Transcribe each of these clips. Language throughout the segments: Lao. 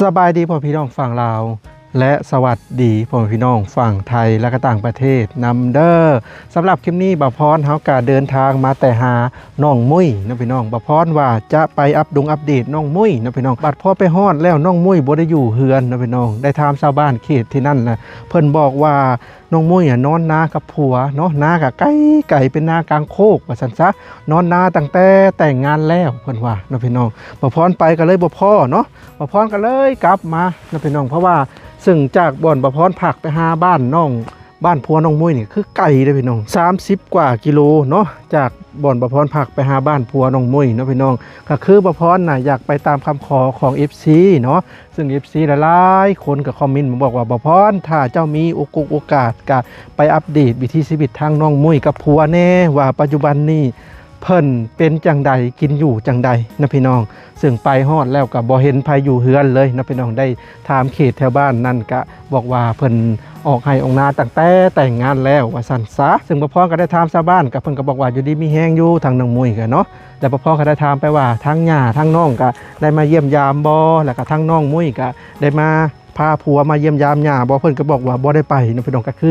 ສະບາຍດີພໍ່ແມ່ພີ່ນ້ອງຝັ່ງລາວ ແລະ ສະຫວັດດີພໍ່ແມ່ພີ່ນ້ອງຝັ່ງໄທ ແລະ ກະຕ່າງປະເທດນຳເດີ້. ສຳລັບຄລິບນີ້ ບ່າວພອນເຮົາກະເດີນທາງມາແຕ່ຫານ້ອງມຸ້ຍເນາະພີ່ນ້ອງ. ບ່າວພອນວ່າຈະໄປອັບດົງອັບເດດນ້ອງມຸ້ຍເນາະພີ່ນ້ອງ. ບັດພໍໄປຮອດແລ້ວ ນ້ອງມຸ້ຍບໍ່ໄດ້ຢູ່ເຮືອນເນາະພີ່ນ້ອງ. ໄດ້ຖາມຊາວບ້ານເຂດທີ່ນັ້ນລະ ເພິ່ນບອກວ່າ ນ້ອງມຸ້ຍນອນນາກັບຜົວເນາະ, ນາກະໄກໆ ເປັນນາກາງໂຄກວ່າຊັ້ນຊະ, ນອນນາຕັ້ງແຕ່ແຕ່ງງານແລ້ວ ເພິ່ນວ່າເນາະພີ່ນ້ອງ. ບ່າວພອນໄປກະເລີຍບໍ່ພໍ້ເນາະ, ບ່າວພອນກະເລີຍກັບມາເນາະພີ່ນ້ອງ. ເພາະວ່າເຊິ່ງຈາກບ່ອນບ່າວພອນພັກໄປຫາບ້ານນ້ອງ ບ້ານຜົວນ້ອງມຸ້ຍນີ້ຄືໄກເດ້ພີ່ນ້ອງ, ສາມສິບກວ່າກິໂລເນາະ, ຈາກບ່ອນບ່າວພອນພັກໄປຫາບ້ານຜົວນ້ອງມຸ້ຍເນາະພີ່ນ້ອງ. ກະຄືບ່າວພອນນະ ຢາກໄປຕາມຄຳຂໍຂອງເອັຟຊີເນາະ, ເຊິ່ງເອັຟຊີຫຼາຍໆຄົນກະຄອມເມັນມາບອກວ່າ ບ່າວພອນ ຖ້າເຈົ້າມີໂອກົກໂອກາດກະໄປອັບເດດວິຖີຊີວິດທາງນ້ອງມຸ້ຍກັບຜົວແດ່ ວ່າປັດຈຸບັນນີ້ເພິ່ນເປັນຈັ່ງໃດ ກິນຢູ່ຈັ່ງໃດເນາະພີ່ນ້ອງ. ເຊິ່ງໄປຮອດແລ້ວກະບໍ່ເຫັນໃຜຢູ່ເຮືອນເລີຍເນາະພີ່ນ້ອງ. ໄດ້ຖາມເຂດແຖວບ້ານນັ້ນກະບອກວ່າເພິ່ນອອກໄຮ່ອອກນາຕັ້ງແຕ່ແຕ່ງງານແລ້ວວ່າຊັ້ນຊະ. ເຊິ່ງບ່າວພອນກະໄດ້ຖາມຊາວບ້ານ ກະເພິ່ນກະບອກວ່າຢູ່ດີມີແຮງຢູ່ ທາງນ້ອງມຸ້ຍກະເນາະ. ແລະ ບໍ່ພໍກະໄດ້ຖາມໄປວ່າທາງຍ່າທາງນ້ອງກະໄດ້ມາຢ້ຽມຢາມບໍ່ ແລະກະທາງນ້ອງມຸ້ຍກະໄດ້ມາພາຜົວມາຢ້ຽມຢາມຍ່າບໍ່, ເພິ່ນກະບອກວ່າບໍ່ໄດ້ໄປເນາະພີ່ນ້ອງ. ກະຄື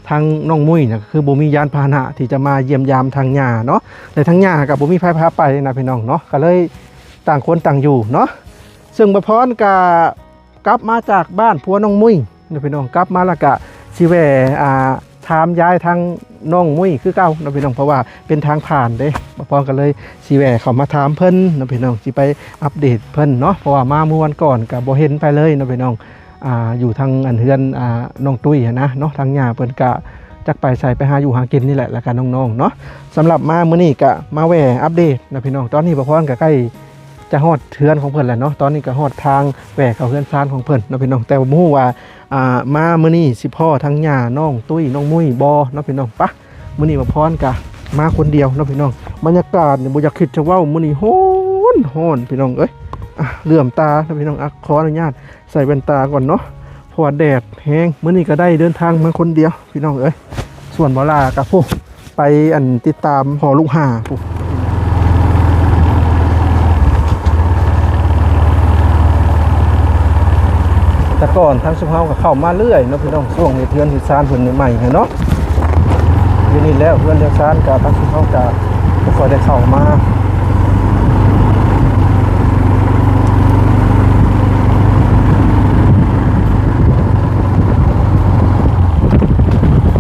ທາງນ້ອງມຸ້ຍນະ ກະຄືບໍ່ມີຍານພາຫະນະທີ່ຈະມາຢ້ຽມຢາມທາງຍ່າເນາະ, ແລະທາງຍ່າກະບໍ່ມີໃຜພາໄປນະພີ່ນ້ອງເນາະ, ກະເລີຍຕ່າງຄົນຕ່າງຢູ່ເນາະ. ເຊິ່ງບ່າວພອນກະ ກັບມາຈາກບ້ານຜົວນ້ອງມຸ້ຍເນາະພີ່ນ້ອງ, ກັບມາແລ້ວກະຊິແວ່ ອ່າ ຖາມຢາຍທາງນ້ອງມຸ້ຍຄືເກົ່າເນາະພີ່ນ້ອງ, ເພາະວ່າເປັນທາງຜ່ານເດ້. ບ່າວພອນກະເລີຍຊິແວ່ເຂົ້າມາຖາມເພິ່ນເນາະພີ່ນ້ອງ, ຊິໄປອັບເດດເພິ່ນເນາະ, ເພາະວ່າມາມື້ວັນກ່ອນກະບໍ່ເຫັນໃຜເລີຍເນາະພີ່ນ້ອງ. ອ່າ ຢູ່ທາງອັນເຮືອນ ອ່າ ນ້ອງຕຸ້ຍຫັ້ນນະເນາະ, ທາງຍ່າເພິ່ນກະຈັກໄປໃສ ໄປຫາຢູ່ຫາກິນນີ້ແຫຼະ ແລ້ວກະນ້ອງໆເນາະ. ສຳລັບມາມື້ນີ້ກະມາແວ່ອັບເດດເນາະພີ່ນ້ອງ. ຕອນນີ້ບ່າວພອນກະໃກ້ ຈະຮອດເຮືອນຂອງເພິ່ນແລ້ວເນາະ, ຕອນນີ້ກະຮອດທາງແວ່ເຂົ້າເຮືອນຊານຂອງເພິ່ນເນາະພີ່ນ້ອງ. ແຕ່ວ່າບໍ່ຮູ້ວ່າ ອ່າ ມາມື້ນີ້ຊິພໍ້ທັງຍ່ານ້ອງຕຸ້ຍນ້ອງມຸ້ຍບໍ່ເນາະພີ່ນ້ອງ. ປະ ມື້ນີ້ບ່າວພອນກະມາຄົນດຽວເນາະພີ່ນ້ອງ. ບັນຍາກາດນີ້ບໍ່ຢາກຄິດຈະເວົ້າ, ມື້ນີ້ຮ້ອນ ຮ້ອນພີ່ນ້ອງເອີຍ. ອ່ະ ເຫຼື້ອມຕາເນາະພີ່ນ້ອງ. ອ່ະ ຂໍອະນຸຍາດໃສ່ແວ່ນຕາກ່ອນເນາະ ເພາະວ່າແດດແຮງ. ມື້ນີ້ກະໄດ້ເດີນທາງມາຄົນດຽວ ພີ່ນ້ອງເອີຍ. ສ່ວນບໍ່ຫຼ້າກະພຸ້ນ ໄປອັນຕິດຕາມຫໍລູກຫ້າພຸ້ນ. ແຕ່ກ່ອນທາງຊຸມເຮົາກະເຂົ້າມາເລື້ອຍເນາະພີ່ນ້ອງ, ຊ່ວງເຮັດເຮືອນເຮັດຊານເພິ່ນໃໝ່ໆຫັ້ນເນາະ. ດຽວນີ້ແລ້ວເຮືອນແລ້ວຊານກະ ທາງຊຸມເຮົາກະບໍ່ຄ່ອຍໄດ້ເຂົ້າມາ.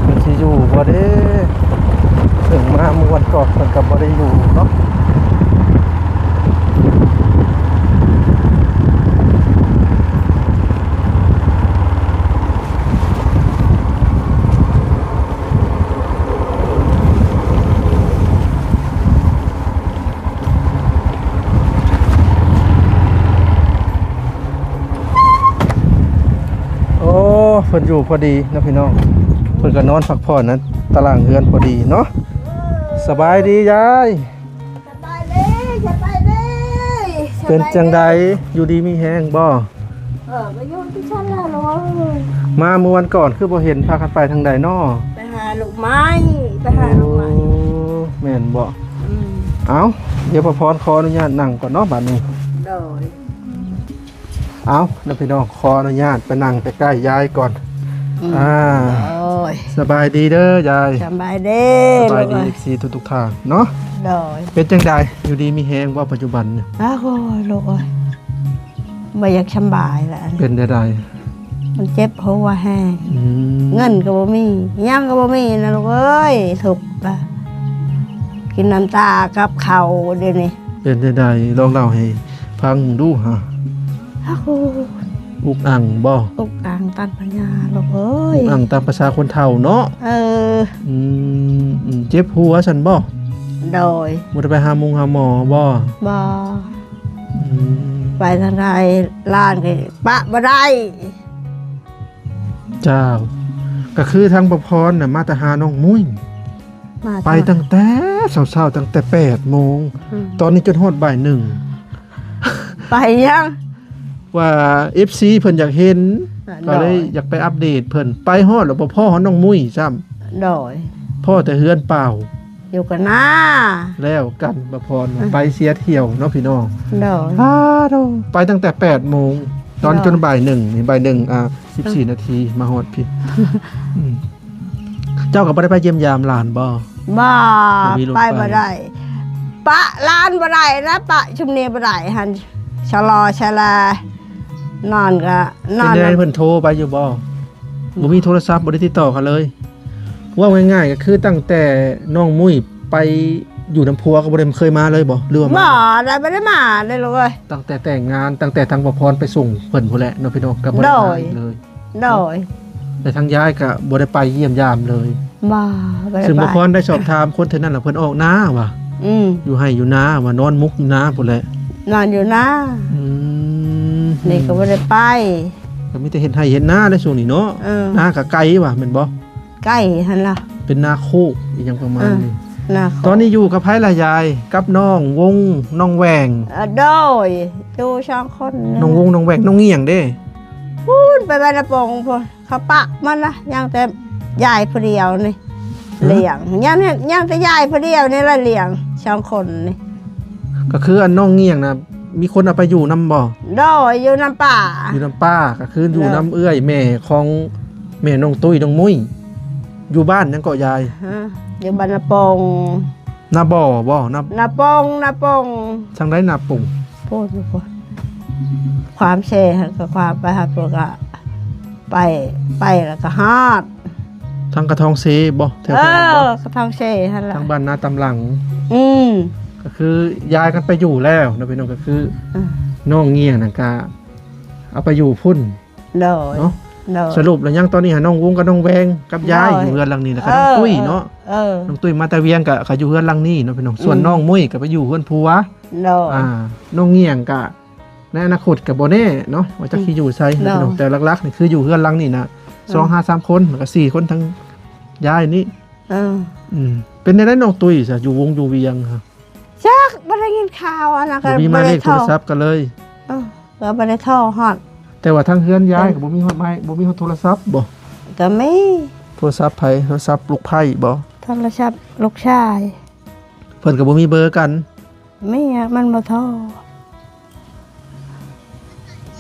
ເພິ່ນຊິຢູ່ບໍ່ເດ້? ເຊິ່ງມາມື້ວັນກ່ອນເພິ່ນກະບໍ່ໄດ້ຢູ່ເນາະ. ໂອ້ ເພິ່ນຢູ່ພໍດີເນາະພີ່ນ້ອງ, ເພິ່ນກະນອນພັກຜ່ອນໃນຕາລ່າງເຮືອນພໍດີເນາະ. ສະບາຍດີຍາຍ. ສະບາຍດີ ສະບາຍດີ. ເປັນຈັ່ງໃດ ຢູ່ດີມີແຮງບໍ່? ເອີ ກະຢູ່ຄືກັນແຫຼະລູກເອີຍ. ມາມື້ວັນກ່ອນຄືບໍ່ເຫັນ ພາກັນໄປທາງໃດນໍ? ໄປຫາລູກໄມ້ ໄປຫາລູກໄມ້. ໂອ້ ແມ່ນບໍ່? ອືມ. ເອົ້າ ດຽວພະພອນຂໍອະນຸຍາດນັ່ງກ່ອນເນາະບາດນີ້. ໂດຍ. ເອົາເນາະພີ່ນ້ອງ, ຂໍອະນຸຍາດໄປນັ່ງໃກ້ໆຍາຍກ່ອນ. ອືມ. ອ່າ ໂດຍ. ສະບາຍດີເດີຍາຍ. ສະບາຍດີ. ສະບາຍດີ ເອັຟຊີທຸກໆທ່ານເນາະ. ໂດຍ. ເປັນຈັ່ງໃດ ຢູ່ດີມີແຮງບໍ່ປັດຈຸບັນນີ້? ອ້າວ ໂອ້ຍ ລູກເອີຍ ບໍ່ຢາກສຳບາຍລະ. ເປັນແນວໃດ? ມັນເຈັບຫົວແຮງ. ອືມ. ເງິນກະບໍ່ມີ ຫຍັງກະບໍ່ມີນະລູກເອີຍ ທຸກລະ ກິນນ້ຳຕາກັບເຂົ້າດຽວນີ້. ເປັນແນວໃດ ລອງເລົ່າໃຫ້ຟັງດູຫາ. ໂອ້ໂຫ ອຸກອັ່ງບໍ່? ອຸກອັ່ງຕາມພະຍາລູກເອີຍ. ອຸກອັ່ງຕາມພາສາຄົນເຖົ້າເນາະ. ເອີ. ອືມ ອືມ. ເຈັບຫົວຊັ້ນບໍ່? ໂດຍ. ບໍ່ໄດ້ໄປຫາໝົງຫາໝໍບໍ່? ບໍ່. ອືມ. ໄປທາງໃດ ຫຼານກະປະບໍ່ໄດ້. ເຈົ້າ. ກະຄືທາງປະພອນນະ ມາແຕ່ຫານ້ອງມຸ້ຍ ມາ ໄປຕັ້ງແຕ່ເຊົ້າໆ ຕັ້ງແຕ່ແປດໂມງ. ອືມ. ຕອນນີ້ຈົນຮອດບ່າຍໜຶ່ງ. ໄປຫຍັງ? ວ່າເອັຟຊີເພິ່ນຢາກເຫັນ ອ່າ ກະເລີຍ ໂດຍ ຢາກໄປອັບເດດເພິ່ນ. ໄປຮອດແລ້ວບໍ່ພໍ້ຮອດນ້ອງມຸ້ຍຊ້ຳ. ໂດຍ. ພໍ້ແຕ່ເຮືອນເປົ່າ ຢູ່ກັນນາ. ແລ້ວກັນ ປະພອນ ອືມ ໄປເສຍທ່ຽວເນາະພີ່ນ້ອງ. ໂດຍ. ອ້າໂທ້ ໄປຕັ້ງແຕ່ແປດໂມງ. ຕອນ ເອີ ຈົນບ່າຍໜຶ່ງນີ້ ບ່າຍໜຶ່ງ ອ່າ ສິບສີ່ນາທີມາຮອດພີ້. ອືມ ເຈົ້າກໍບໍ່ໄດ້ໄປຢ້ຽມຢາມຫຼານບໍ່? ບໍ່ ບໍ່ມີລົດໄປ ໄປບໍ່ໄດ້ ປະຫຼານບໍ່ໄດ້ນະ ປະຊຸມນີ້ບໍ່ໄດ້ຫັ້ນ ຊະລໍຊະແລ ນອນກໍນອນ. ເປັນໃດ ເພິ່ນໂທໄປຢູ່ບໍ່? ບໍ່ມີໂທລະສັບ ບໍ່ໄດ້ຕິດຕໍ່ກັນເລີຍ. ເວົ້າງ່າຍໆ ກໍຄືຕັ້ງແຕ່ນ້ອງມຸ້ຍໄປຢູ່ນຳຜົວ ກໍບໍ່ໄດ້ເຄີຍມາເລີຍບໍ່ ຫຼືວ່າມາ? ບໍ່ໄດ້ ບໍ່ໄດ້ມາເລີຍລູກເອີຍ. ຕັ້ງແຕ່ແຕ່ງງານ ຕັ້ງແຕ່ທາງປະພອນໄປສົ່ງເພິ່ນພຸ້ນແຫຼະເນາະພີ່ນ້ອງ ກໍບໍ່ໄດ້ມາອີກເລີຍ. ໂດຍ ແລະທາງຍາຍກໍບໍ່ໄດ້ໄປຢ້ຽມຢາມເລີຍ. ບໍ່ ບໍ່ໄດ້ໄປ. ຊຶ່ງປະພອນໄດ້ສອບຖາມຄົນແຖວນັ້ນລະ ເພິ່ນອອກນາວ່າ ອືມ ຢູ່ໄຮ່ຢູ່ນາວ່າ ນອນໝົກຢູ່ນາພຸ້ນແຫຼະ ນອນຢູ່ນາ. ອືມ ນີ້ກໍບໍ່ໄດ້ໄປ ກໍມີແຕ່ເຮັດໄຮ່ເຮັດນາໃນຊ່ວງນີ້ເນາະ. ເອີ ນາກໍໄກວ່າແມ່ນບໍ່? ໄກຫັ້ນລະ ເປັນນາໂຄກອີ່ຫຍັງປະມານນີ້. ເອີ ນາໂຄກ. ຕອນນີ້ຢູ່ກັບໃຜລະຍາຍ? ກັບນ້ອງວົງ ນ້ອງແຫວ່ງ. ເອີ ໂດຍ ຢູ່ສອງຄົນ. ນ້ອງວົງ ນ້ອງແຫວ່ງ ນ້ອງງຽງເດ້? ພຸ້ນໄປບ້ານນາປົງພຸ້ນ ເຂົາປະມັນລະ ຍັງແຕ່ຍາຍຜູ້ດຽວນີ້ ຮະ? ລ້ຽງ ຍັງ ຍັງແຕ່ຍາຍຜູ້ດຽວນີ້ລະລ້ຽງສອງຄົນນີ້. ກໍຄືອັນນ້ອງງຽງນະ ມີຄົນເອົາໄປຢູ່ນຳບໍ່? ໂດຍ ຢູ່ນຳປ້າ. ຢູ່ນຳປ້າ ກໍຄືຢູ່ນຳເອື້ອຍແມ່ຂອງແມ່ນ້ອງຕຸ້ຍ ນ້ອງມຸ້ຍ. ຢູ່ບ້ານຫຍັງເກາະຍາຍ? ຮະ? ຢູ່ບ້ານນາປົງ. ນາບໍ່ບໍ່? ນາ ນາປົງ ນາປົງ. ທາງໃດນາປົງ? ພຸ້ນ ພຸ້ນ ຄວາມເຊຫັ້ນ ກໍຄວາມໄປຫາພວກ ກໍໄປ ໄປແລ້ວກໍຮອດ. ທາງກະທອງເຊບໍ່? ແຖວ ເອີ ທາງນັ້ນບໍ່? ກະທອງເຊຫັ້ນລະ ທາງບ້ານນາຕຳຫຼັງ. ອືມ ກໍຄືຍ້າຍກັນໄປຢູ່ແລ້ວເນາະພີ່ນ້ອງ. ກໍຄື ເອີ ນ້ອງງຽງນັ້ນກະເອົາໄປຢູ່ພຸ້ນ. ໂດຍ ເນາະ ໂດຍ. ສະຫຼຸບແລ້ວຍັງຕອນນີ້ຫານ້ອງວົງກັບນ້ອງແຫວ່ງກັບຍາຍ ໂດຍ ຢູ່ເຮືອນຫຼັງນີ້ ແລ້ວກໍ ເອີ ນ້ອງຕຸ້ຍເນາະ. ເອີ ນ້ອງຕຸ້ຍມາແຕ່ວຽງກໍ ກໍຢູ່ເຮືອນຫຼັງນີ້ເນາະພີ່ນ້ອງ. ສ່ວນ ອືມ ນ້ອງມຸ້ຍກໍໄປຢູ່ເຮືອນຜົວ. ໂດຍ ອ່າ ນ້ອງງຽງກໍ ໃນອະນາຄົດກໍບໍ່ແນ່ເນາະ ວ່າຈະ ອືມ ຊິຢູ່ໃສ ໂດຍ ພີ່ນ້ອງ. ແຕ່ຫຼັກໆນີ້ຄືຢູ່ເຮືອນຫຼັງນີ້ນະ ເອີ ສອງຫາສາມຄົນ ແລ້ວກໍສີ່ຄົນທັງຍາຍນີ້. ເອີ ອືມ ເປັນແນວໃດນ້ອງຕຸ້ຍຊະ ຢູ່ວົງຢູ່ວຽງ? ຈັກ ບໍ່ໄດ້ຍິນຂ່າວອັນນັ້ນ ບໍ່ມີໝາຍເລກໂທລະສັບກັນເລີຍ. ເອີ ກໍບໍ່ໄດ້ໂທຮອດ. ແຕ່ວ່າທາງເຮືອນຍາຍກໍບໍ່ມີຮອດໄມ້ ບໍ່ມີຮອດໂທລະສັບບໍ່? ກໍມີ. ໂທລະສັບໃຜ? ໂທລະສັບລູກໃພ້ບໍ່? ໂທລະສັບລູກຊາຍ. ເພິ່ນກໍບໍ່ມີເບີກັນ? ມີ ມັນບໍ່ໂທ.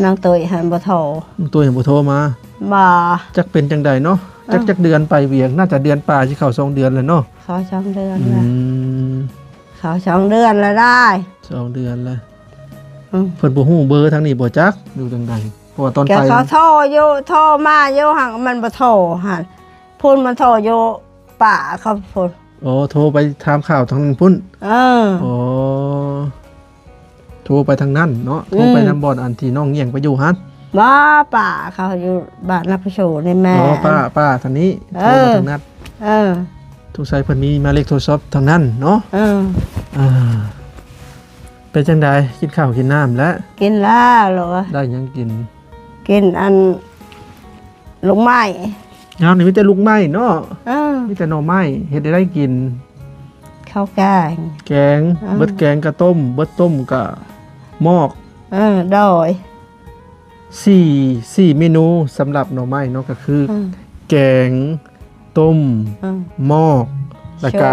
ນາງຕຸ້ຍຫັ້ນບໍ່ໂທ. ນາງຕຸ້ຍບໍ່ໂທມາ? ບໍ່. ຈັກເປັນຈັ່ງໃດເນາະ? ເອີ ຈັກ ຈັກເດືອນໄປວຽງ? ໜ້າຈະເດືອນປາຍ ຊິເຂົ້າສອງເດືອນແລ້ວເນາະ? ເຂົ້າສອງເດືອນແລ້ວ. ອືມ ເຂົ້າສອງເດືອນແລ້ວໄດ໋. ສອງເດືອນແລ້ວ. ອືມ ເພິ່ນບໍ່ຮູ້ເບີທາງນີ້ບໍ່ຈັກ ຢູ່ຈັ່ງໃດ? ເພາະວ່າຕອນໄປ ເຂົາໂທຢູ່ ໂທມາຢູ່ ຫາກມັນບໍ່ໂທຫັ້ນ. ພຸ້ນມັນໂທຢູ່ປ້າເຂົາພຸ້ນ. ອໍ ໂທໄປຖາມຂ່າວທາງນັ້ນພຸ້ນ. ເອີ ອໍ ໂທໄປທາງນັ້ນເນາະ. ອືມ ໂທໄປນຳບ່ອນອັນທີ່ນ້ອງງຽງໄປຢູ່ຫັ້ນ. ບໍ່ ປ້າເຂົາຢູ່ບ້ານນາພະໂຊນີ້ແມ່. ອໍ ປ້າ ປ້າທາງນີ້. ເອີ ໂທມາທາງນັ້ນ. ເອີ ສົງໄສເພິ່ນມີໝາຍເລກໂທລະສັບທາງນັ້ນເນາະ. ເອີ ອ່າ ເປັນຈັ່ງໃດ ກິນເຂົ້າກິນນ້ຳແລ້ວ? ກິນແລ້ວລູກ. ໄດ້ຫຍັງກິນ? ກິນອັນລູກໄມ້. ຍາມນີ້ມີແຕ່ລູກໄມ້ເນາະ. ເອີ ມີແຕ່ໜໍ່ໄມ້. ເຮັດໄດ້ກິນ ເຂົ້າແກງ. ແກງ. ເອີ ເບິດແກງກະຕົ້ມ ເບິດຕົ້ມກະໝອກ. ເອີ ໂດຍ. ສີ່ ສີ່ເມນູສຳລັບໜໍ່ໄມ້ເນາະ ກໍຄື ເອີ ແກງ ຕົ້ມ ເອີ ໝອກ ແລ້ວກະ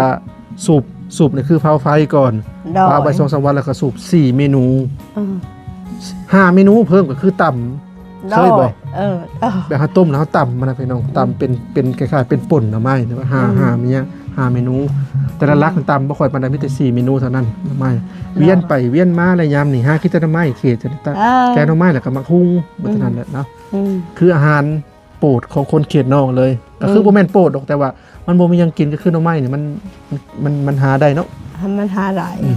ຊຸບ ຊຸບນີ້ຄືເຜົາໄຟກ່ອນ ໂດຍ ປະໄວ້ສອງສາມວັນ ແລ້ວກໍຊຸບ ສີ່ເມນູ. ເອີ ຫ້າເມນູເພີ່ມກໍຄືຕຳ. ໂດຍ ເຄີຍບໍ່? ເອີ ເອີ ແບບເຮົາຕົ້ມແລ້ວເຮົາຕຳມັນນະພີ່ນ້ອງ ຕຳເປັນ ເປັນຄ້າຍໆເປັນປົ່ນໜໍ່ໄມ້ ຫ້າ ອືມ ຫ້າເມຍ ຫ້າເມນູ. ແຕ່ລະຫຼັກ ອືມ ຕຳບໍ່ຄ່ອຍປານໃດ ມີແຕ່ສີ່ເມນູເທົ່ານັ້ນ ໜໍ່ໄມ້. ໂດຍ ວຽນໄປວຽນມາລະຍາມນີ້ ຫາກິນແຕ່ໜໍ່ໄມ້ເຂດ ແກງໜໍ່ໄມ້ແລ້ວກໍໝາກຫຸ່ງ ອືມ ເບິດເທົ່ານັ້ນແຫຼະເນາະ. ອືມ ຄືອາຫານ ໂປດຂອງຄົນເຂດນອກເລີຍ ກໍຄື ອືມ ບໍ່ແມ່ນໂປດດອກ ແຕ່ວ່າມັນບໍ່ມີຫຍັງກິນ ກໍຄືໜໍ່ໄມ້ນີ້ ມັນ ມັນ ມັນຫາໄດ້ເນາະ. ມັນຫາໄດ້ ອືມ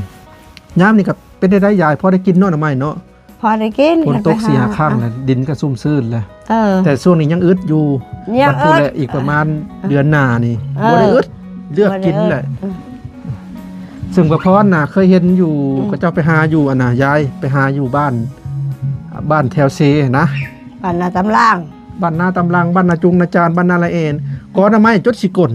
ຍາມນີ້ກໍເປັນໄດ້ ຍາຍ ພໍໄດ້ກິນເນາະ ໜໍ່ໄມ້ເນາະ. ພໍໄດ້ກິນ ຝົນຕົກສີ່ຫ້າຄັ້ງແລ້ວ ດິນກໍຊຸ່ມຊື່ນແລ້ວ. ເອີ ແຕ່ຊ່ວງນີ້ຍັງອຶດຢູ່ ຍັງອຶດ ວັນພຸດແຫຼະ ອີກປະມານ ເອີ ເດືອນໜ້ານີ້ ເອີ ບໍ່ໄດ້ອຶດ ເລືອກກິນແຫຼະ. ບໍ່ໄດ້ອຶດ ອືມ ຊຶ່ງປະພອນນະ ເຄີຍເຫັນຢູ່ ອືມ ເຂົາເຈົ້າໄປຫາຢູ່ ອັນນະ ຍາຍ ໄປຫາຢູ່ບ້ານ ບ້ານແຖວເຊນະ ບ້ານນາຕຳລາງ ບ້ານນາຕຳລັງ ບ້ານນາຈຸງນາຈານ ບ້ານນາລະເອນ ກໍໜໍ່ໄມ້ຈົນຊິກົ້ນ.